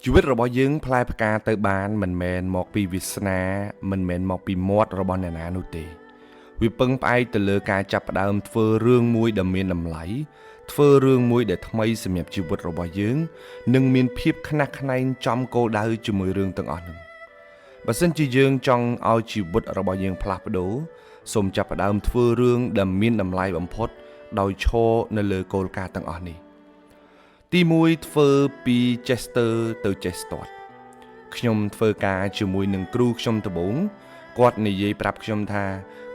ជីវិតរបស់យើងផ្លែផ្កាទៅបានមិនមែនមកពីវាសនាមិនមែនមកពីមាត់របស់អ្នកណានោះទេវាពឹងផ្អែកទៅលើការចាប់ផ្ដើមធ្វើរឿងមួយដែលមានតម្លៃធ្វើរឿងមួយដែលថ្មីសម្រាប់ជីវិតរបស់យើងនិងមានភាពខ្នះខ្នែងចំគោលដៅជាមួយរឿងទាំងអស់នោះបើសិនជាយើងចង់ឲ្យជីវិតរបស់យើងផ្លាស់ប្ដូរសូមចាប់ផ្ដើមធ្វើរឿងដែលមានតម្លៃបំផុតដោយឈរនៅលើគោលការណ៍ទាំងអស់នេះទី1ធ្វើពីចេះស្ទើរទៅចេះស្ទាត់ខ្ញុំធ្វើការជាមួយនឹងគ្រូខ្ញុំដំបូងគាត់និយាយប្រាប់ខ្ញុំថា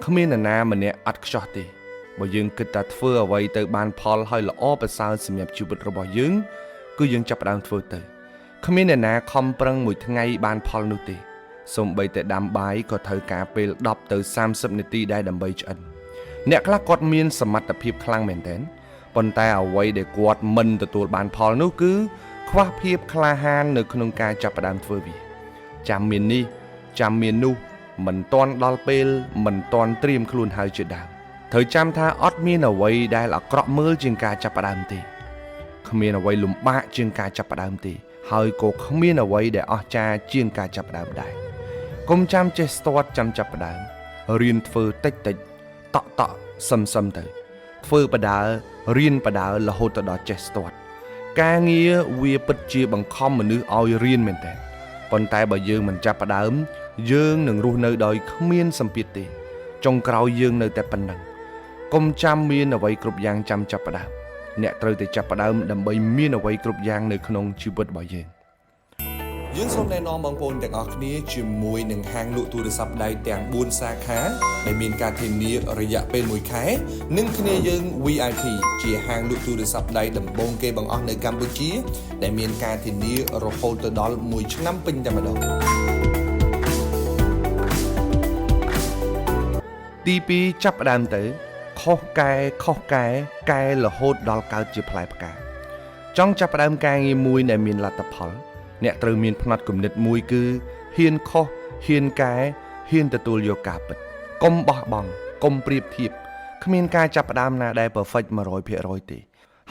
គ្មាននរណាម្នាក់អត់ខ្ចោះទេបើយើងគិតថាធ្វើអ្វីទៅបានផលហើយល្អប្រសើរសម្រាប់ជីវិតរបស់យើងគឺយើងចាប់ផ្ដើមធ្វើទៅគ្មានអ្នកណាខំប្រឹងមួយថ្ងៃបានផលនោះទេសូម្បីតែដាំបាយក៏ត្រូវការពេល10ទៅ30នាទីដែរដើម្បីឆ្អិនអ្នកខ្លះគាត់មានសមត្ថភាពខ្លាំងមែនទែនប៉ុន្តែអ្វីដែលគាត់មិនទទួលបានផលនោះគឺខ្វះភាពក្លាហាននៅក្នុងការចាប់ផ្ដើមធ្វើវាចាំមាននេះចាំមាននោះមិនទាន់ដល់ពេលមិនទាន់ត្រៀមខ្លួនហើយជាដើមត្រូវចាំថាអត់មានអ្វីដែលអាក្រក់មើលជាងការចាប់ផ្ដើមទេគ្មានអ្វីលំបាកជាងការចាប់ផ្ដើមទេហើយក៏គ្មានអ្វីដែលអស្ចារ្យជាងការចាប់ផ្ដើមដែរកុំចាំចេះស្ទាត់ចាំចាប់ផ្ដើមរៀនធ្វើតិចតិចតក់តក់សឹមសឹមទៅធ្វើបដារៀនបដារហូតទៅដល់ចេះស្ទាត់ការងារវាពិតជាបង្ខំមនុស្សឲ្យរៀនមែនតើប៉ុន្តែបើយើងមិនចាប់ផ្ដើមយើងនឹងរស់នៅដោយគ្មានសម្ពាធទេចុងក្រោយយើងនៅតែប៉ុណ្ណឹងកុំចាំមានអ្វីគ្រប់យ៉ាងចាំចាប់ផ្ដើមអ្នកត្រូវតែចាប់ផ្ដើមដើម្បីមានអ្វីគ្រប់យ៉ាងនៅក្នុងជីវិតរបស់យើងយើងសូមណែនាំបងប្អូនទាំងអស់គ្នាជាមួយនឹងហាងលក់ទូរស័ព្ទដៃទាំង4សាខាដែលមានការធានារយៈពេល1ខែនិងគ្នាយើង VIP ជាហាងលក់ទូរស័ព្ទដៃដំបូងគេបង្អស់នៅកម្ពុជាដែលមានការធានារហូតទៅដល់1ឆ្នាំពេញតែម្ដងទី2ចាប់ផ្ដើមទៅខុសកែខុសកែកែរហូតដល់កើតជាផ្លែផ្កាចង់ចាប់ផ្ដើមការងារមួយដែលមានលទ្ធផលអ្នកត្រូវមានផ្នត់គំនិតមួយគឺហ៊ានខុសហ៊ានកែហ៊ានទទួលយកការពិតកុំបោះបង់កុំប្រៀបធៀបគ្មានការចាប់ផ្ដើមណាដែល perfect 100%ទេ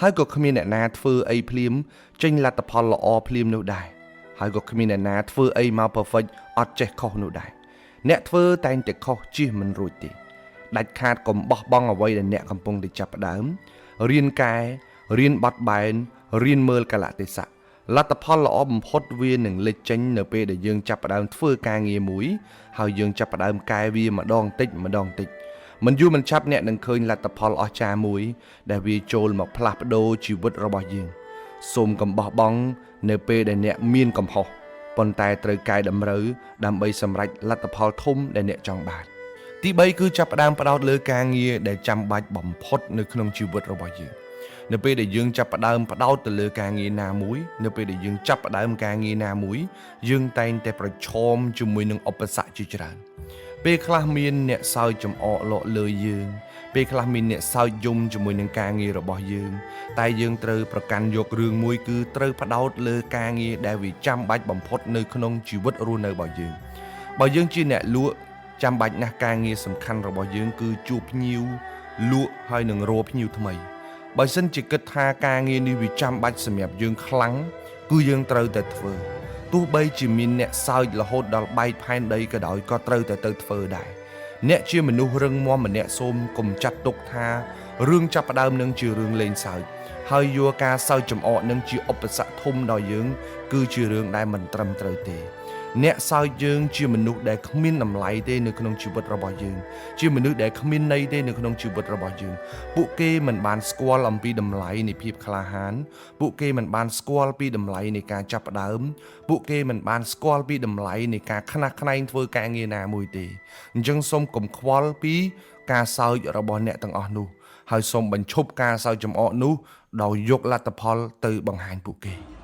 ហើយក៏គ្មានអ្នកណាធ្វើអីភ្លាមចេញលទ្ធផលល្អភ្លាមនោះដែរហើយក៏គ្មានអ្នកណាធ្វើអីមក perfect អត់ចេះខុសនោះដែរអ្នកធ្វើតែងតែខុសជៀសមិនរួចទេដាច់ខាតកុំបោះបង់អ្វីដែលអ្នកកំពុងតែចាប់ផ្ដើមរៀនកែរៀនបត់បែនរៀនមើលកាលៈទេសៈលទ្ធផលល្អបំផុតវានឹងលេចចេញនៅពេលដែលយើងចាប់ផ្ដើមធ្វើការងារមួយហើយយើងចាប់ផ្ដើមកែវាម្ដងតិចម្ដងតិចមិនយូរមិនឆាប់អ្នកនឹងឃើញលទ្ធផលអស្ចារ្យមួយដែលវាចូលមកផ្លាស់ប្ដូរជីវិតរបស់យើងសូមកុំបោះបង់នៅពេលដែលអ្នកមានកំហុសប៉ុន្តែត្រូវកែតម្រូវដើម្បីសម្រេចលទ្ធផលធំដែលអ្នកចង់បានទី3គឺចាប់ផ្ដើមផ្ដោតលើការងារដែលចាំបាច់បំផុតនៅក្នុងជីវិតរបស់យើងនៅពេលដែលយើងចាប់ផ្ដើមផ្ដោតទៅលើការងារណាមួយនៅពេលដែលយើងចាប់ផ្ដើមការងារណាមួយយើងតែងតែប្រឈមជាមួយនឹងឧបសគ្គជាច្រើនពេលខ្លះមានអ្នកសើចចំអកលក់លើយើងពេលខ្លះមានអ្នកសើចយំជាមួយនឹងការងាររបស់យើងតែយើងត្រូវប្រកាន់យករឿងមួយគឺត្រូវផ្ដោតលើការងារដែលវាចាំបាច់បំផុតនៅក្នុងជីវិតរស់នៅរបស់យើងបើយើងជាអ្នកលក់ចាំបាច់ណាស់ការងារសំខាន់របស់យើងគឺជួបភ្ញៀវលក់ហើយនឹងរកភ្ញៀវថ្មីបើសិនជាគិតថាការងារនេះវាចាំបាច់សម្រាប់យើងខ្លាំងគឺយើងត្រូវតែធ្វើទោះបីជាមានអ្នកសើចរហូតដល់បែកផែនដីក៏ដោយក៏ត្រូវតែទៅធ្វើដែរអ្នកជាមនុស្សរឹងមាំម្នាក់សូមកុំចាត់ទុកថារឿងចាប់ផ្ដើមនឹងជារឿងលេងសើចហើយយកការសើចចំអកនឹងជាឧបសគ្គធំដល់យើងគឺជារឿងដែលមិនត្រឹមត្រូវទេអ្នកសើចយើងជាមនុស្សដែលគ្មានតម្លៃទេនៅក្នុងជីវិតរបស់យើងជាមនុស្សដែលគ្មានន័យទេនៅក្នុងជីវិតរបស់យើងពួកគេមិនបានស្គាល់អំពីតម្លៃនៃភាពក្លាហានពួកគេមិនបានស្គាល់ពីតម្លៃនៃការចាប់ផ្ដើមពួកគេមិនបានស្គាល់ពីតម្លៃនៃការខ្នះខ្នែងធ្វើការងារណាមួយទេអញ្ចឹងសូមកុំខ្វល់ពីការសើចរបស់អ្នកទាំងអស់នោះហើយសូមបញ្ឈប់ការសើចចំអកនោះដោយយកលទ្ធផលទៅបង្ហាញពួកគេ